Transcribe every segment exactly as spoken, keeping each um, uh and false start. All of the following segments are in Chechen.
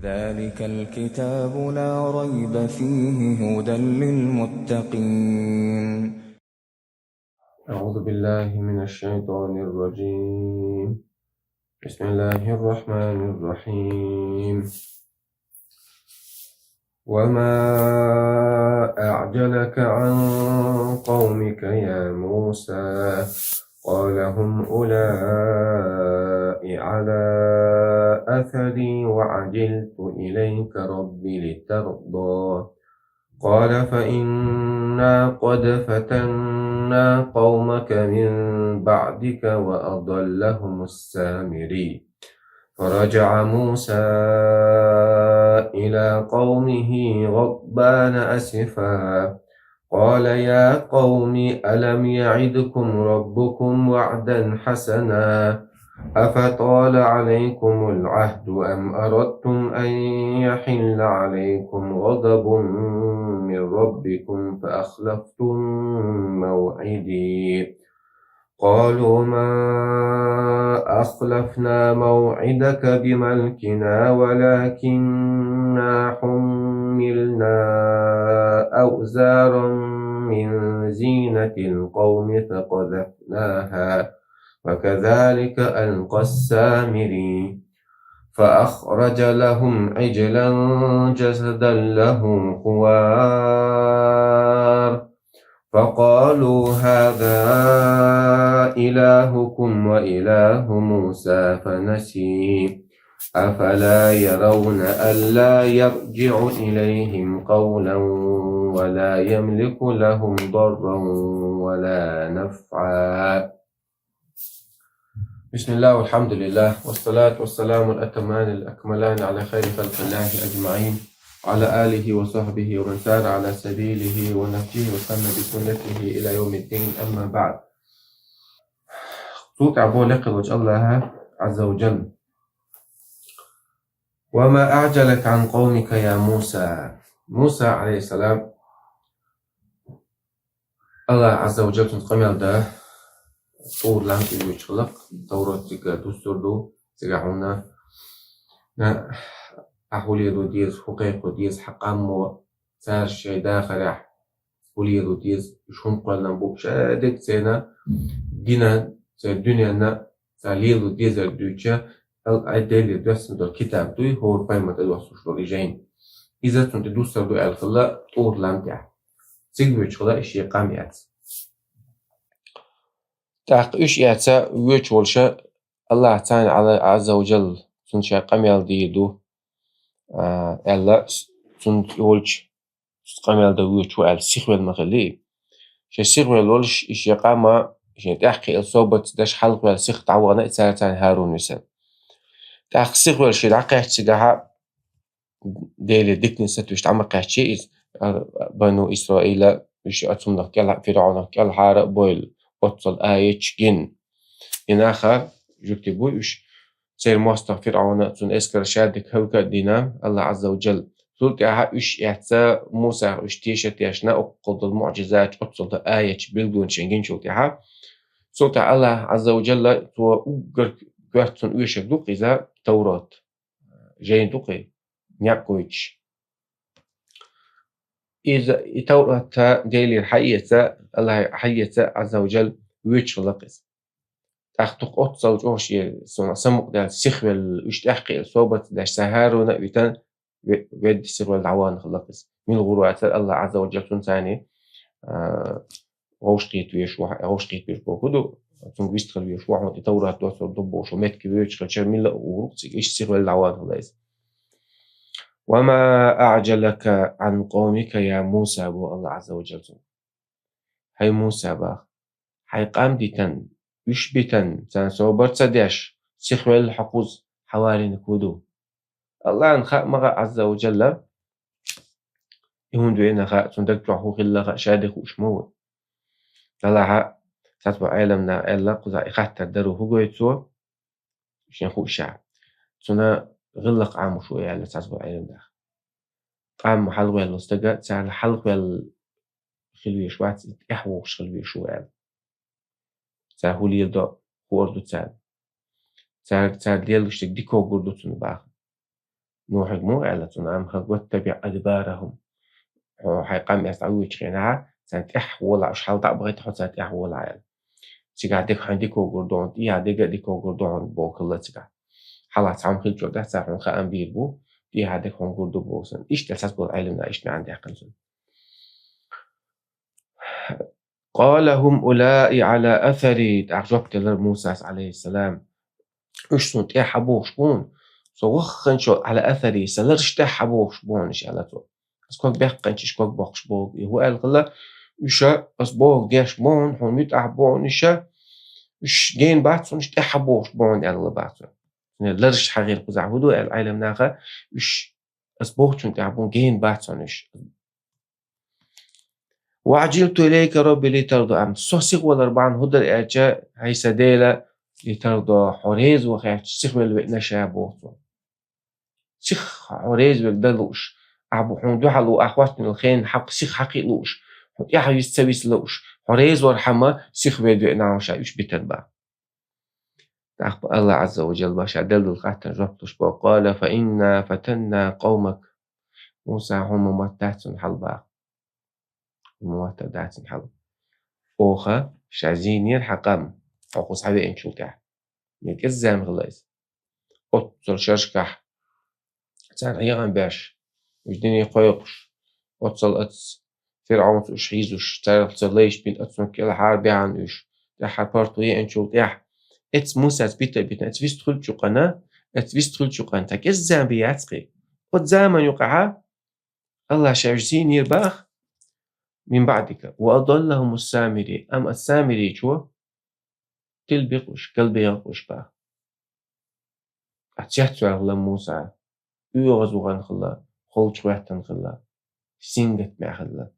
ذلك الكتاب لا ريب فيه هدى للمتقين. أعوذ بالله من الشيطان الرجيم. بسم الله الرحمن الرحيم. وما أعجلك عن قومك يا موسى؟ قال هم أولئك على أثري وعجلت إليك رب لترضى. قال فإنا قد فتنا قومك من بعدك وأضلهم السامري. فرجع موسى إلى قومه غضبان أسفا. قال يا قوم ألم يعدكم ربكم وعدا حسنا أفطال عليكم العهد أم أردتم أن يحل عليكم غضب من ربكم فأخلفتم موعدي. قالوا ما أخلفنا موعدك بملكنا ولكننا حملنا أوزارا من زينة القوم فقذفناها وكذلك ألقى السامري. فأخرج لهم عجلا جسدا له خوار فقالوا هذا إلهكم وإله موسى فنسي. أفلا يرون ألا يرجع إليهم قولا ولا يملك لهم ضرا ولا نفعا. بسم الله والحمد لله والصلاة والسلام الأتمان الأكملان على خير خلق الله أجمعين وعلى آله وصحبه ومن سار على سبيله ونهجه وسن بسنته إلى يوم الدين، أما بعد. Цул тӀаьхьа боху лекха волчу Аллаха Азза ва Джалла: «وما أعجلك عن قومك يا موسى». Муса, алейхиссалам, Аллах Азза ва Джалла цунна къамел дан, ТӀур лам тӀе воьдуш хилла, Таврат цига дуссур ду, цига хьуна, на, ахьа хӀун лело деза, хӀун кхайкхо деза, хьан къамо, цара шайн дахарехь хӀун лело деза, уьш хӀунда кхоьллина бу, шадерг церан динан, церан дуьненна, цара лело дезар дуьйцуш, Ал-, ай Деле доьссина долу китаб дуй, хӀора пайхамар тӀедоссуш долу и жайна. Иза цунна тӀе дуссур ду аьлла хилла ТӀур лам тӀехь. Цига воьдуш хилла и шен къам эцна. ТӀаккха уьш эцна воьдуш волуш, Аллах царна Ӏала-, Азза ва Джалла цунна шен къамел дийр ду, а, аьлла, цунна тӀе волчу къамел дан воьдуш ву аьлла, сихвелла ма хилла и. Шен сихвелла волуш, и шен къам, шен тӀаьхьакхиъна собар ца деш, хьалхаваьлла сиха дӀавахана и цара царна ХӀарун висина. ТӀаккха сихвелла шен дӀакхаьчча цигахь, Деле диканиг сатуьйсуш дӀа ма кхаьччи иза, а, Бану Исраила, уьш а цунах кӀел-, ФирӀавнах кӀелхьара а бевлла, оццул аяташ гина. И нах жуьгти бу уьш, церан мостагӀа ФирӀавна, цуьнан эскар шадерг хӀаллак а дина Аллах Азза ва Джалла. Цул тӀаьхьа уьш эцна, Мусах уьш теша а тешна, оккхул долу муӀжизаташ, оццул дан аяташ, билгалонаш шен гиначул тӀаьхьа. Цул тӀаьхьа Аллах Азза ва Джалла, цо уггар коьрта цунна оьшург ду-кх иза, Таврат, жайна ду-кх и, некъ гойтуш. Иза, и Таврат Делера хьаэца, Аллах хьаэца, Азза ва Джалла, воьдуш хилла-кх иза. ТӀаккха дукха оццул чӀогӀа шен самукъадаьлла, сихвелла, уьш тӀаьхьакхиъна собар ца деш, цара ХӀарун а витина, ве-, ведда сихвелла дӀавахана хилла-кх иза. Мила гӀур вацара Аллах Азза ва Джалла цунна царна, а, вовшахкхета везаш ву, вовшахкхета везаш бохург ду, цуьнга вистхила везаш ву, хьуна тӀе Таврат доссур ду бохуш, меттиге воьдуш хилча, мила а гӀур ву-кх цига, иштта сихвелла дӀавахана хилла иза. «وما أعجلك عن قومك يا موسى», боху Аллах Азза ва Джалла цунна. ХӀай Муса, баха, хьайн къам дитина, уьш битина, царна собар ца деш, сихвелла хьо кхуза, хьан варениг хӀун ду? Аллахьна хаьа ма хаьа, Азза ва Джалла, и хӀунда веана хаьа, цуьнан даг чохь хӀун хилла хаьа, шадерг хууш ма ву. Делахь а, цхьацца болу Ӏеламнаха аьлла, кхузахь и хаттар даро хӀун гойту цо, шен хуушшехь. Цунна гӀиллакх Ӏамош ву аьлла цхьацца болу Ӏеламнаха. Къам хьалхаваьлла стага, царна хьалхаваьлла хила везаш вац, и тӀаьхьа вогӀуш хила везаш ву аьлла. Цара хӀун леладо хуур ду царна. Цара, цара лелош дерг дика гур ду цунна, баха. Нухьига муха аьлла цунна, амма хӀа, «واتبع أدبارهم». Хьо хьай къам эцна дӀавоьдучу хенахь, царна тӀаьхьа волахь, уьш хьалдӀа а бахийта, хьо царна тӀаьхьа волахь аьлла. Цигахь дика хьайна дика гур ду хьуна, тӀехьа дика а дика гур ду хьуна боху хилла цигахь. Хьалха цхьамма хиллачул тӀаьхьа цара хьуна хаам бийр бу, тӀехьа дика хьуна гур ду боху санна. Иштта цхьацца болу Ӏеламнаха иштта маьӀна даьккхина цунна. «قال هم أولئك على أثري», тӀаккха жоп делира Мусас, Ӏалайхиссалам. «Уьш суна тӀаьхьа бохуш бу хьуна, со вахханчо على أثري, сан лараш тӀаьхьа бохуш бу хьуна», иштта аьлла цо. Ас ког баьккхинчу, уьш ког боккхуш боху. И хӀун аьлла хилла, уьш ас бохург деш бу хьуна, хьуна муьтӀахь бу хьуна уьш, уьш гена бац хьуна, уьш тӀаьхьа бохуш бу хьуна аьлла бац цо. Лараш хьахийра кхузахь хӀун ду аьлла Ӏеламнаха, уьш ас бохучунна тӀаьхьа бу хьуна, гена бац хьуна уьш. «وعجلت إليك رب لترضى», амма со сихвалар бахьана хӀун дара аьлча, хӀай сан Дела, «لترضى», хьо реза ван хеташ сихвелла веана ша боху цо. Сиха хьо реза верг дан лууш, ахь бу хьуна дуьхьал ву, ахь хӀоттийна хенан хьакъ сиха хьакхиа лууш, хьо тӀаьхьа виса ца виса лууш, хьо реза вархьама сихвелла веана ша уьш битар баха. ТӀаккха Аллах Ӏазза ва Жалла ша делла хаттарна жоп луш боху: «قال فإنا فتنا قومك». Муса, хьуна ма мотт дац цунна хьал баха. Хьуна ма мотт дац цунна хьал. Оха ша зийнера хьан къам, хьо кхуза хьан веанчул тӀаьхьа. Мел кӀезза зама хилла иза. Оццал шершкахь царна хьехам беш, уьш дине кхойкхуш, оццал аца ФирӀавнца уьш хьийзуш, царах ца лайш бина ацунна кӀелхьара баьхьна уьш, тӀаьххьара паргӀато еанчул тӀаьхьа, эцу Мусас бита а битина, эцу вист хуьлучу къана, эцу вист хуьлучу къана, цхьа кӀезза зама бен яц кхин. Оцу заман юкъахьа Аллах ша уьш зийнера баха, من بعدك وأضلهم السامري, амма ас-Самиричо тилбикъуш, галбехкъуш баха. Ткъа цецваьлла Муса, оьгӀазвахана хилла, холчухӀоьттина хилла, сингаттамехь хилла.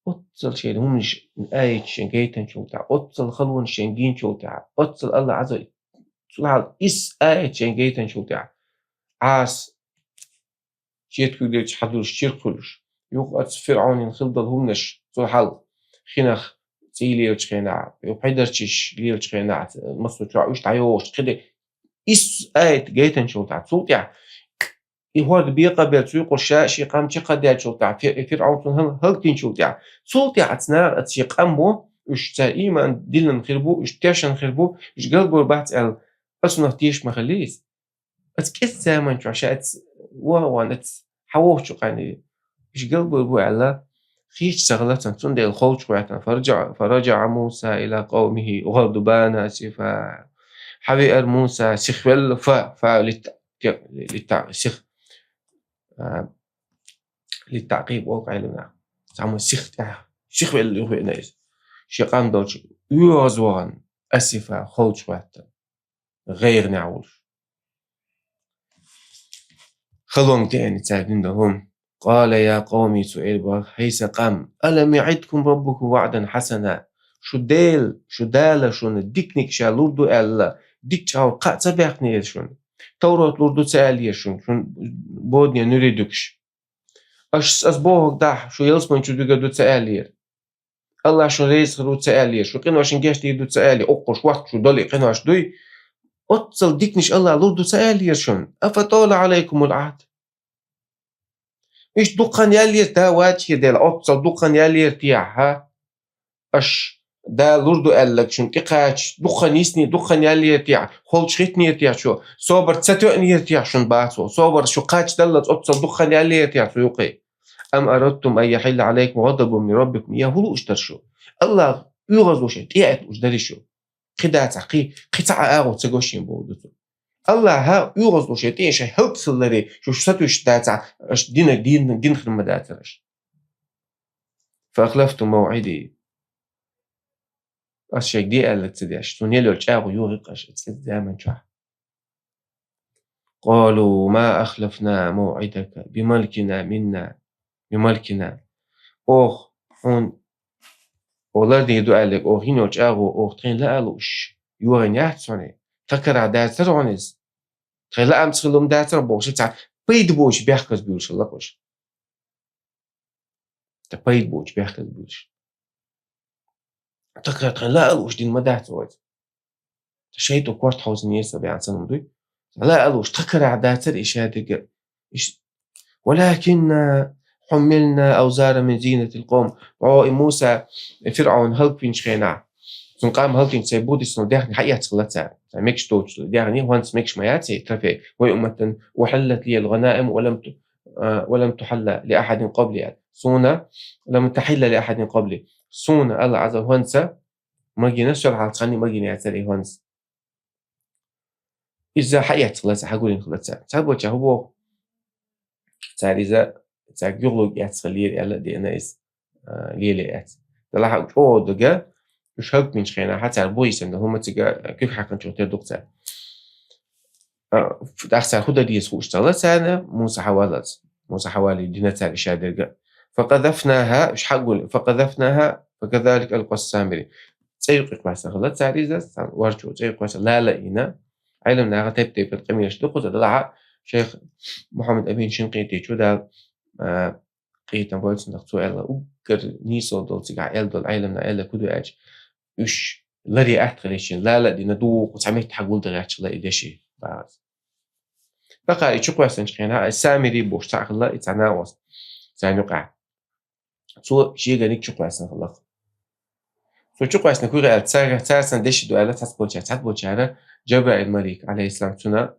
Оццал шен хӀуманаш, аяташ шен гайтанчул тӀаьхьа, оццал халонаш шен гинчул тӀаьхьа, оццал Аллах Ӏазза, цул хьалха исс аят шен гайтанчул тӀаьхьа, Ӏаса шетта куьйгаллича хьадуьллуш, чиркх хуьлуш, юха оцу ФирӀавнина хилла долу хӀуманаш, цул хьалха хинах цӀий лелачу хенахь, юха пхьидарчаш лелачу хенахь, массо а чохь уьш дӀайогӀуш, кхидерг исс аят гайтанчул тӀаьхьа, цул тӀаьхьа и хӀорда бекъабелла, цу юкъара ша шен къам чекхдаьллачул тӀаьхьа, Фи-, ФирӀавн цунна хӀал-, хӀаллакдинчул тӀаьхьа, цул тӀаьхьа оцу наха, оцу шен къам бу, уьш цара ийман диллина хир бу, уьш тешна хир бу, уьш галбур бац аьлла, оцунах теша ма хилла иза. Оцу кӀезза заман чохь ша оцу вогӀу ван, оцу хьан вогӀучу къаьнна уьш галбур бу аьлла, хеташ ца хилла цунна, цундела холчухӀоьттина, فرجع، فرجع موسى إلى قومه غضبان أسفا. Хьан веара Муса сихвелла, фа, фа литта-, литта-, сих, а, литтаӀкъиб олу Ӏеламнаха. Цхьаммо сих тӀехь, сихвелла юхавеана иза. Шен къам долчу оьгӀазвахана, أسفا, холчухӀоьттина. ГӀайгӀанехь волуш. Халонга деана цаьрга дина долу хӀума. قال يا قوم, цо эр боху: «ХӀай сан къам, ألم يعدكم ربكم وعدا حسنا». Шу Дела, шу Дала шуна диканиг ша лур ду аьлла, дика чӀагӀо кхаъ ца баьккхинера шуна? Таврот лур ду ца аьллера шуна, шуна бодане нуьре дуьгуш? Аша ас бохург дахь, шу ялсамани чу дуьгур ду ца аьллера? Аллах шуна реза хир ву ца аьллера, шун къиношна гечдийр ду ца аьллера, оккхуш вахт шу долу и къинош дуй? Оццал диканаш Аллах лур ду ца аьллера шуна? أفطال عليكم العهد. Иштта дукха хан яьллера да вачхье дела, оццал дукха хан яьллера техьа, хӀа? Аша да лур ду аьлларг шуна тӀекхача, дукха хан йисни, дукха хан яьллера техьа, холчухӀиттинера техьа шу, собар ца тоьънера техьа шуна бацо, собар шу кхачдаллалц оццал дукха хан яьллера техьа цу юкъе? أم أردتم أن يحل عليكم غضب من ربكم. Я хӀун лууш дара шу? Аллах оьгӀаз луш, тӀеэцна лууш дарий шу? Кхин дацахь, кхин, кхин цхьа а агӀо ца го шен боху ду цо. Аллаха оьгӀаз луш, тӀе шайн хӀаллакьхиларе, шу сатуьйсуш дацахь, аша динаг дийна, дина хир ма дацара аша. فأخلفتم موعدي. Ас шайга де аьлларг ца деш, суна елла йолу чӀагӀо йохийра аша, оцу кӀезза заман чохь. قالوا ما أخلفنا موعدك بملكنا منا، بملكنا. Оха хьуна, оха лардийр ду аьлларг, оха йина йолу чӀагӀо, оха тхайна лаа лууш йохийна яц хьуна, тхан карахь дацара хьуна иза. Тхайн лаамца хилла хӀума дацара бохуш, цхьа пайда боцуш бехказа буьйлуш хилла-кх уьш. Ткъа пайда боцуш бехказа буьйлуш. Тхан карахь тхайна лаа лууш дина ма дац вай. Ткъа шайтӀа корта хьовсинера сан баьхьна санна дуй. Ла алуш, тха карахь дацара и шадерг. Иш-, ولكنا حملنا أوزارا من زينة القوم. О, и Муса, и ФирӀавн хӀалаквинчу хенахь, цуьнан къам хӀалаквинчу цхьа будисанал даьхни хьаэцна хилла цара. Цхьа мегаш доцуш, даьхни хӀинца мегаш ма яц, и трофей. ويوم أحلت لي الغنائم ولم ت-، آ، ولم تحل لأحد قبلي. Суна, لم تحل لأحد قبلي. Суна, Алла Ӏазза, хӀинца магийна, сол хьалха цхьанна магийна яцара и хӀинца. Иза хьаэцна хилла цара, хьагулйина хилла цара. Цхьаболчара хӀун боху? Цара иза, цаьрга юхалург эцна хиллера аьлла а деана иза, а, лело эцна. Делахь а чӀогӀа дага, уьш хӀалаквинчу хенахь, цара бохийсан долу хӀума цига куьг хьаькхначух тера ду-кх цара. А, тӀаккха цара хӀун дан деза хууш ца хилла царна, Муса хьаваллалц. Муса хьаваллалц дина цара и шадерг. فقذفناها, уьш хьагулйина, فقذفناها فكذلك ألقى السامري. ЦӀе юкъа кхоьссина хилла цара иза, царна орчо цӀе юкъа кхоьссина, лала а йина. Ӏеламнаха тайп-тайпана къамелаш ду кхуза, делахь а шайх Мухьаммад Амин Шинкъитичо, Дала, а, къинхетам бойла цунах, цо аьлла, уггар нийсо долу цигахь аьлла долу Ӏеламнаха аьлларг хӀун ду аьлча, уьш ларъян атта хилча, лала а дина, дукха цхьа метте хьагулдан гӀерташ хилла и деши, боху. ТӀаккха и чукхоьссинчу хенахь, и Самири бохуш цхьаъ хилла, и цхьа накъост царна юкъахь. Цо шеганиг чукхоьссина хилла-кх. Цо чукхоьссинарг хӀун ду аьлча, цара, цара санна деши ду аьлла цхьаболчара, цхьаболчара Джабраил малик, алейхиссалам, цуьнан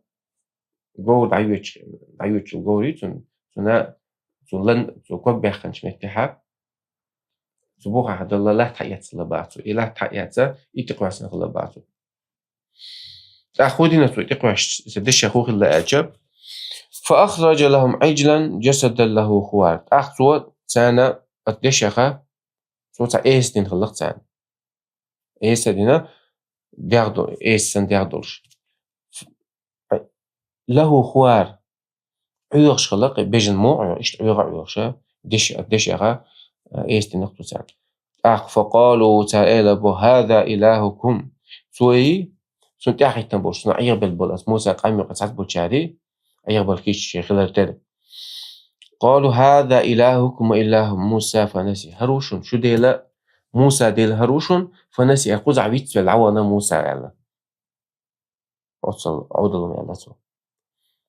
говр дӀайоьдуш, дӀайоьдуш йолу говр ю цуьнан, цуьнан, цуьнан лан, цо ког баьккхинчу меттехь, цу бухахь долу латта хьаэцна хилла боху цо. И латта хьаэцна, и тӀекхоьссина хилла боху цо. ТӀаккха хӀун дина цо тӀекхоьссича, дешех хӀун хилла аьлча, فأخرج لهم عجلا جسدا له خوار. ТӀаккха цо царна, оцу дешех, цо цхьа эса дина хилла-кх царна. Эса дина, дегӀ до-, эса санна дегӀ долуш. Ла ху хуар. Ӏоьхуш хилла-кх, бежана муха Ӏоьху, иштта Ӏоьху а Ӏоьхуш, деш-, дешех, а, эса дина-кх цо царна. ТӀаккха فقالوا, цара элира боху: هذا إلهكم. Цо и, цунна тӀаьхьахӀиттина болуш, цунах Ӏехабелла болу оцу Мусан къам юкъахь цхьаболчара Ӏехабелла хилча шен хилар дара. قالوا هذا إلهكم وإله موسى فنسي. ХӀара ву шуна шу Дела, Мусан Дела хӀара ву шуна, فنسي, кхузахь вицвелла дӀавахана Муса аьлла. Оццул Ӏовдалла ма аьлла цо.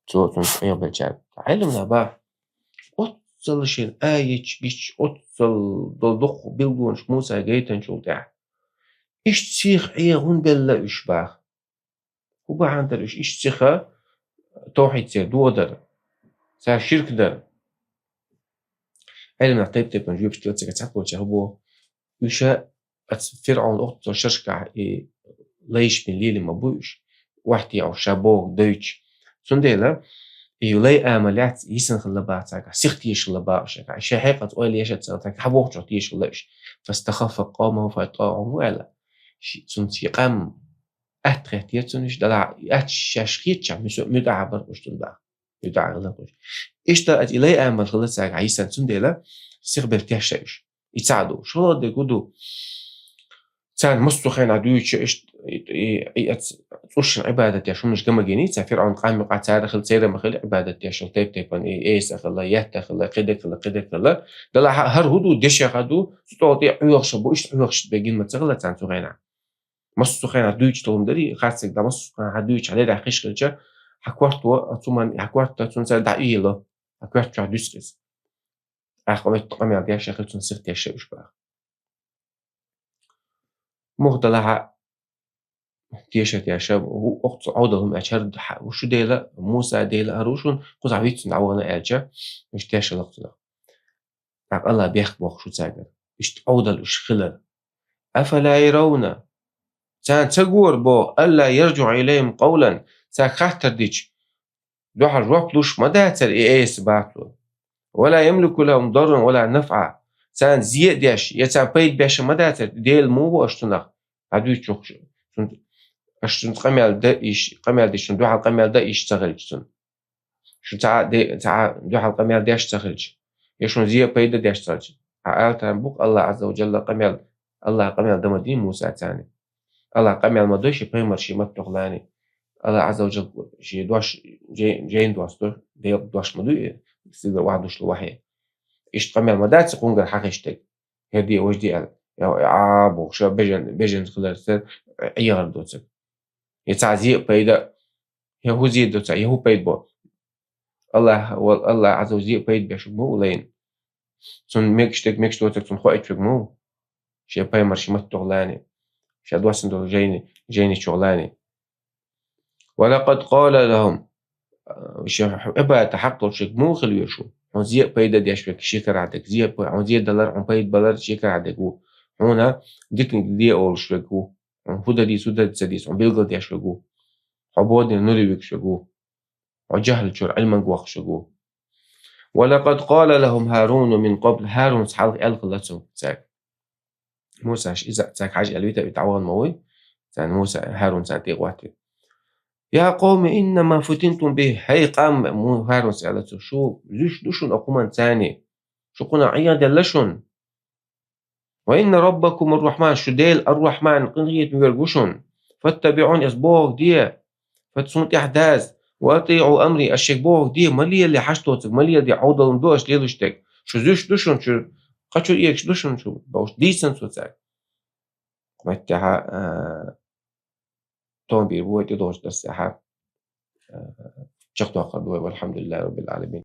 Цо цунна Ӏехабеллачаьрга. Ӏеламнаха боху, оццул шена аяташ гича, оццул долу дуккха билгалонаш Муса гайтинчул тӀаьхьа, иштта сиха Ӏеха хӀунда белла уьш боху? ХӀун бахьана дара уьш иштта сиха тавхьид церан дохадар, цара ширк дар? Ӏеламнаха тайп-тайпана жоьпаш дира, цигахь цхьаболчара боху, уьш оцу ФирӀавна оццул шерашкахь и лайш бина лелийна ма бу уьш, охьатаьӀуш ша бохург дойтуш. Цундела и лай амал яц, йисина хилла боху цаьргахь, сиха тешаш хилла боху уьш, шайн хьекъалца ойла еш а ца хилла, цаьргахь хьан бохучух тешаш хилла уьш. فاستخف قومه فأطاعوه аьлла. Ши-, цунна шен къам атта хеттера цунна уьш, делахь и атта шаьш хетачохь муьтӀахь бара уьш цунна боху. МуьтӀахь хилла уьш. Иштта и лай амал хилла цаьргахь йисина, цундела сиха белла тешна уьш. И цхьаъ ду. ШолгӀа дерг хӀун ду? Царна массо а хенахь дуьйцуш, иштта, и, и, и, оцу цӀушна Ӏибадат деш хӀуманаш ган ма гиний, цара ФирӀавн къам юкъахь цара хилла, церан ма хилла Ӏибадат деш хилла, тайп-тайпана и эса хилла, етта хилла, кхидерг хилла, кхидерг хилла. Делахь хӀара хӀун ду, дешех а ду, цу тӀе охьатаьӀуш а бу, иштта Ӏехаш бен гина ма ца хилла царна цу хенахь. Массо а хенахь дуьйцуш долу хӀума дарий, харцдерг дӀа массо а хенахь дуьйцуш, хьан дерригаш хилча, хьан корта, а, цу хӀуманна, хьан корта, цунна цара дӀа а ело, хьан коьрта чохь дуьсу иза. Ахь къамел, къамел деш а хилча, цунна сиха тешна уьш боху. Муха делахь а, теша, теша, хӀу-, оццул Ӏовдалла хӀума аьлча, хӀара хьа-, шу Дела, Мусан Дела хӀара ву шуна, кхузахь вицвина дӀавахана аьлча, уьш тешна хилла-кх цунах. ТӀаккха Аллах бехк боху шу цаьргара. Иштта Ӏовдалла уьш хилар. أفلا يرون. Царна ца гора боху, ألا يرجع إليهم قولا. Цаьрга хаттар дича, дуьхьал жоп луш ма дацара и эса боху цо. ولا يملك لهم ضرا ولا نفعا. Царна зе а деш, я царна пайда беш а ма дацара, Дела муха ву аша цунах? ДӀадуьйцуш, цунна, аша цунна къамел дан йиш, къамел дича, цунна дуьхьал къамел дан йиш ца хилча цунна. Шу цхьа а де-, цхьа а дуьхьал къамел деш ца хилча, я шуна зе а пайда деш ца хилча, хьан ала тарлур бу-кх Аллах Ӏазза ва Джалла къамел, Аллаха къамел дан ма дий Муса царна. Аллаха къамел ма до шен пайхамар шен маттахь лаьний. Аллах Ӏазза ва Джалла шен дош, жай-, жайна дош до, Делан дош ма ду и, стигала охьадуьсуш долу вахьи. Иштта къамел ма дац кхуьнгара хьан хиш дерг. ХӀара де, важа де аьлла. Я, а, бохуш, бежан, бежан хиларца Ӏехар доцург. Я цхьа зе а пайда, Я хӀу зе доцу, я хӀу пайда бо. Аллах, вал-, Аллах Азза ва Джалла зе пайда беш ма ву лайна. Цунна мегаш дерг мегаш доцург цунна хоуьйтуш верг ма ву. Шен пайхамар ши маттах лаьний. Ша доссина долу жайни-, жайни чугӀа лаьний. «Ва лакъад къала лахум». Шен Ӏибадата хьакъ долуш верг муха хила везаш ву? Хьуна зе а пайда деш верг шен карахь дерг. Зе а пай-, хьуна зе далар, хьуна пайда балар шен карахь дерг ву. Хьуна диканиг де олуш верг ву. Хьуна хӀу дан деза, хӀу дан ца деза, хьуна билгал деш верг ву. Хьо боданера нур вуьгуш верг ву. Хьо жаьхӀалчуьра Ӏилманга воккхуш верг ву. «Ва лакъад къала лахум ХӀаруну мин къабл». ХӀарунас хьалха аьлла хилла цу цаьрга. Мусас иза цаьрга хьажа аьлла вита, вита вахана ма вуй. Царна Муса, ХӀарун царна тӀе а гӀоттий. «Я къавми, иннама футинтум бихӀи». ХӀей къам, Му-, ХӀарунас аьлла цо, шу зуьйш ду шуна окху хӀуманна царний. Шу кхунах Ӏеха делла шуна. «Ва инна раббакум ар-Рахман», шу Дела ар-Рахман, къинхетам верг ву шуна. «ФаттабиӀуни», ас бохург де, «фа суна тӀехь даза, ва атиӀу амри», ас шега бохург де, ма лелале хьашт доцург, ма леладе, Ӏовдална ду аш лелаш дерг. Шу зуьйш ду шуна, шу кхачур эгаш ду шуна, шу бохуш дийцина цо цаьрга. Кху меттехь, а, товбийр бу вай тӀедогӀучу дарсехь, а, чекхдоккхур ду вай, валхьамдулиллахӀи раббил Ӏаламин.